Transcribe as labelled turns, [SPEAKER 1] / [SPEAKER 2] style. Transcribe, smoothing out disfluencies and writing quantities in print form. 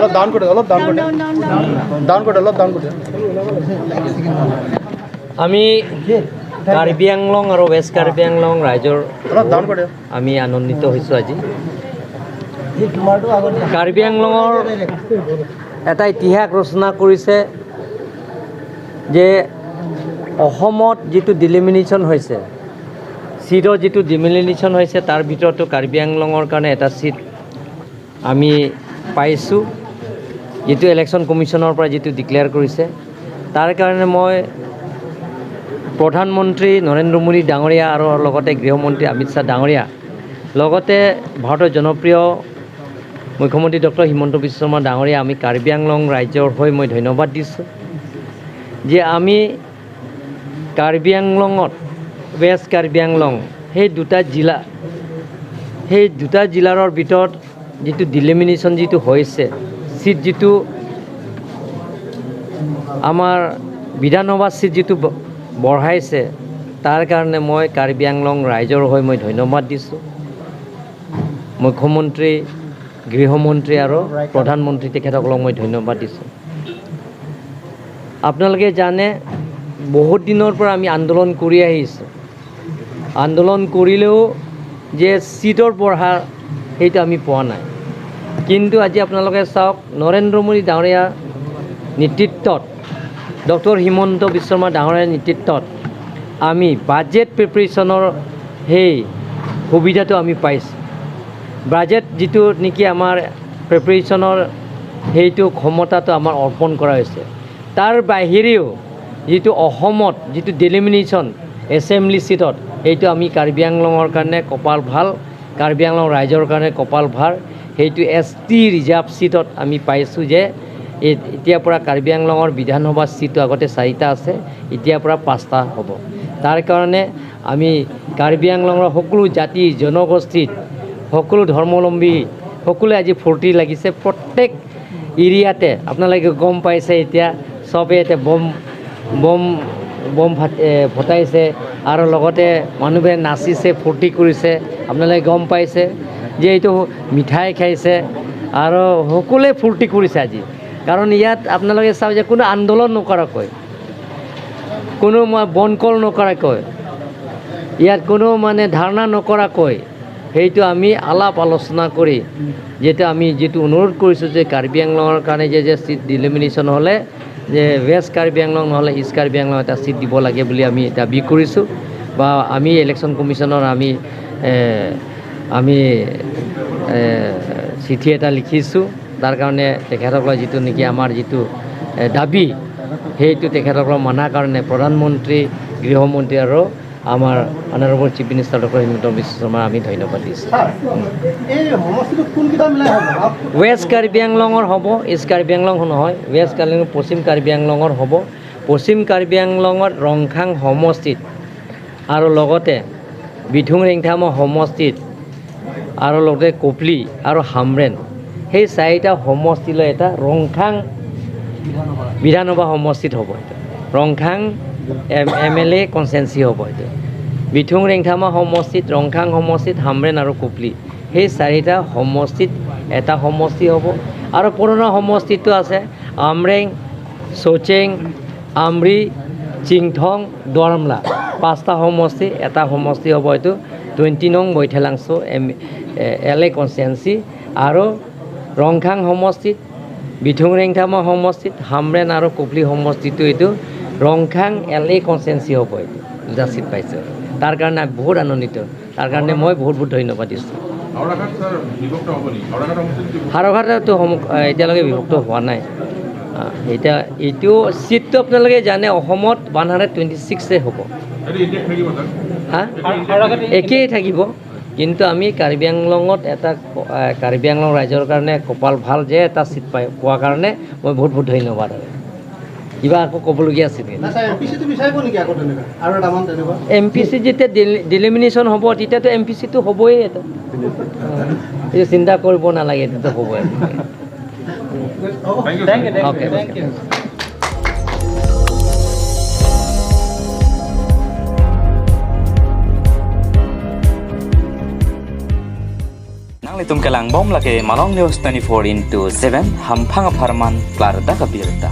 [SPEAKER 1] অলপ ডাউন কৰি দে, অলপ ডাউন কৰি দে, ডাউন কৰি দে, অলপ ডাউন কৰি দে।
[SPEAKER 2] আমি কাৰ্বি আংলং আৰু ৱেষ্ট কাৰ্বি আংলং ৰাইজৰ
[SPEAKER 1] অলপ ডাউন কৰি দে।
[SPEAKER 2] আমি আনন্দিত হৈছোঁ। আজি কাৰ্বি আংলঙৰ এটা ইতিহাস ৰচনা কৰিছে যে অসমত যিটো ডিলিমিনেশ্যন হৈছে, ছিটৰ যিটো ডিলিমিনেশ্যন হৈছে, তাৰ ভিতৰতো কাৰ্বি আংলঙৰ কাৰণে এটা ছিট আমি পাইছোঁ, যিটো ইলেকশ্যন কমিশ্যনৰ পৰা যিটো ডিক্লেয়াৰ কৰিছে। তাৰ কাৰণে মই প্ৰধানমন্ত্ৰী নৰেন্দ্ৰ মোদী ডাঙৰীয়া আৰু লগতে গৃহমন্ত্ৰী অমিত শ্বাহ ডাঙৰীয়া, লগতে ভাৰতৰ জনপ্ৰিয় মুখ্যমন্ত্ৰী ডক্টৰ হিমন্ত বিশ্ব শৰ্মা ডাঙৰীয়া, আমি কাৰ্বি আংলং ৰাজ্যৰ হৈ মই ধন্যবাদ দিছোঁ যে আমি কাৰ্বি আংলঙত ৱেষ্ট কাৰ্বি আংলং সেই দুটা জিলাৰৰ ভিতৰত যিটো ডিলিমিনেশ্যন যিটো হৈছে, ছিট যিটো আমাৰ বিধানসভা ছিট যিটো বঢ়াইছে, তাৰ কাৰণে মই কাৰ্বি আংলং ৰাইজৰ হৈ মই ধন্যবাদ দিছোঁ মুখ্যমন্ত্ৰী, গৃহমন্ত্ৰী আৰু প্ৰধানমন্ত্ৰী, তেখেতসকলক মই ধন্যবাদ দিছোঁ। আপোনালোকে জানে, বহুত দিনৰ পৰা আমি আন্দোলন কৰি আহিছোঁ। আন্দোলন কৰিলেও যে ছিটৰ বঢ়া সেইটো আমি পোৱা নাই। কিন্তু আজি আপোনালোকে চাওক, নৰেন্দ্ৰ মোদী ডাঙৰীয়াৰ নেতৃত্বত, ডক্টৰ হিমন্ত বিশ্ব শৰ্মা ডাঙৰীয়াৰ নেতৃত্বত আমি বাজেট প্ৰিপেৰেশ্যনৰ সেই সুবিধাটো আমি পাইছোঁ। বাজেট যিটো নেকি আমাৰ প্ৰিপেৰেশ্যনৰ সেইটো ক্ষমতাটো আমাৰ অৰ্পণ কৰা হৈছে। তাৰ বাহিৰেও যিটো অসমত যিটো ডেলিমিনেশ্যন এছেম্বলি ছিটত, সেইটো আমি কাৰ্বি আংলঙৰ কাৰণে কপাল ভাল, কাৰ্বি আংলং ৰাইজৰ কাৰণে কপাল ভাল, সেইটো এছ টি ৰিজাৰ্ভ ছিটত আমি পাইছোঁ যে এতিয়াৰ পৰা কাৰ্বি আংলঙৰ বিধানসভা ছিটটো আগতে চাৰিটা আছে, এতিয়াৰ পৰা পাঁচটা হ'ব। তাৰ কাৰণে আমি কাৰ্বি আংলঙৰ সকলো জাতি জনগোষ্ঠীত সকলো ধৰ্মাৱলম্বী সকলোৱে আজি ফূৰ্তি লাগিছে। প্ৰত্যেক এৰিয়াতে আপোনালোকে গম পাইছে, এতিয়া চবে এতিয়া বম বম বম ফটাইছে আৰু লগতে মানুহবোৰে নাচিছে, ফূৰ্তি কৰিছে। আপোনালোকে গম পাইছে যে এইটো মিঠাই খাইছে আৰু সকলোৱে ফূৰ্তি কৰিছে আজি। কাৰণ ইয়াত আপোনালোকে চাওক যে কোনো আন্দোলন নকৰাকৈ, কোনো মই বনকল নকৰাকৈ, ইয়াত কোনো মানে ধাৰণা নকৰাকৈ সেইটো আমি আলাপ আলোচনা কৰি যিটো আমি যিটো অনুৰোধ কৰিছোঁ যে কাৰ্বি আংলঙৰ কাৰণে যে যে ছিট ডিলিমিনেশ্যন হ'লে যে ৱেষ্ট কাৰ্বি আংলং নহ'লে ইষ্ট কাৰ্বি আংলং এটা ছিট দিব লাগে বুলি আমি দাবী কৰিছোঁ বা আমি ইলেকশ্যন কমিশ্যনৰ আমি চিঠি এটা লিখিছোঁ। তাৰ কাৰণে তেখেতসকলৰ যিটো নেকি আমাৰ যিটো দাবী, সেইটো তেখেতসকলৰ মানাৰ কাৰণে প্ৰধানমন্ত্ৰী, গৃহমন্ত্ৰী আৰু আমাৰ honourable chief minister doctor Himanta Biswa Sarma আমি ধন্যবাদ দিছোঁ।
[SPEAKER 1] ছাৰ, এই সমষ্টিটো কোনকেইটা মিলাই হ'ব?
[SPEAKER 2] ৱেষ্ট কাৰ্বি আংলঙৰ হ'ব, ইষ্ট কাৰ্বি আংলং নহয়। ৱেষ্ট কাৰ্বি আংলং, পশ্চিম কাৰ্বি আংলঙৰ হ'ব। পশ্চিম কাৰ্বি আংলঙত ৰংখাং সমষ্টিত আৰু লগতে বিথুং ৰেংথামৰ সমষ্টিত আৰু লগতে কপলি আৰু হামৰেণ, সেই চাৰিটা সমষ্টিলৈ এটা ৰংখাং বিধানসভা সমষ্টিত হ'ব। এইটো ৰংখাং এম এল এ কনষ্টিটুৱেঞ্চি হ'ব। এইটো বিথুং ৰেংথামা সমষ্টিত, ৰংখাং সমষ্টিত, হামৰেণ আৰু কপলি, সেই চাৰিটা সমষ্টিত এটা সমষ্টি হ'ব। আৰু পুৰণা সমষ্টিটো আছে আমৰেং, চৌচেং, আমৰি, চিংথং, দৰমলা, পাঁচটা সমষ্টি এটা সমষ্টি হ'ব। এইটো 20 নং বৈঠালাংছ' এম এল এ কনষ্টিটুৱেঞ্চি। আৰু ৰংখাং সমষ্টিত, বিথুং ৰেংথামা সমষ্টিত, হামৰেণ আৰু কপলি সমষ্টিটো এইটো ৰংখাং এল এ কনষ্টিটুৱেঞ্চি হ'ব। এইটো দুটা চিট পাইছোঁ, তাৰ কাৰণে আমি বহুত আনন্দিত। তাৰ কাৰণে মই বহুত বহুত ধন্যবাদ দিছোঁ।
[SPEAKER 3] হাওৰাঘাট ছাৰ বিভক্ত হ'ব নেকি? হাওৰাঘাট সমষ্টিটো?
[SPEAKER 2] হাওৰাঘাটতো এতিয়ালৈকে বিভক্ত হোৱা নাই। এতিয়া এইটো চিটটো আপোনালোকে জানে, অসমত 126ে হ'ব।
[SPEAKER 3] এইটো ইনটেক্ট থাকিব ছাৰ?
[SPEAKER 2] হা, একেই থাকিব। কিন্তু আমি কাৰ্বি আংলঙত এটা কাৰ্বি আংলং ৰাইজৰ কাৰণে কপাল ভাল যে এটা চিট পোৱাৰ কাৰণে মই বহুত বহুত ধন্যবাদ। আৰু কিবা আকৌ ক'বলগীয়া আছে নেকি?
[SPEAKER 1] নাই ছাৰ, এম পি চিটো বিচাৰিব নেকি আকৌ তেনেকুৱা আৰু এটামান তেনেকুৱা?
[SPEAKER 2] এম পি চি যেতিয়া ডিলিমিনেশ্যন হ'ব, তেতিয়াতো এম পি চিটো হ'বই। এইটো এইটো চিন্তা কৰিব নালাগে, এইটোতো হ'বই।
[SPEAKER 3] Thank you.
[SPEAKER 2] Okay.
[SPEAKER 4] Now Lang litum kelang bom lake Malong News 24x7 hampang parman klar da kabirta.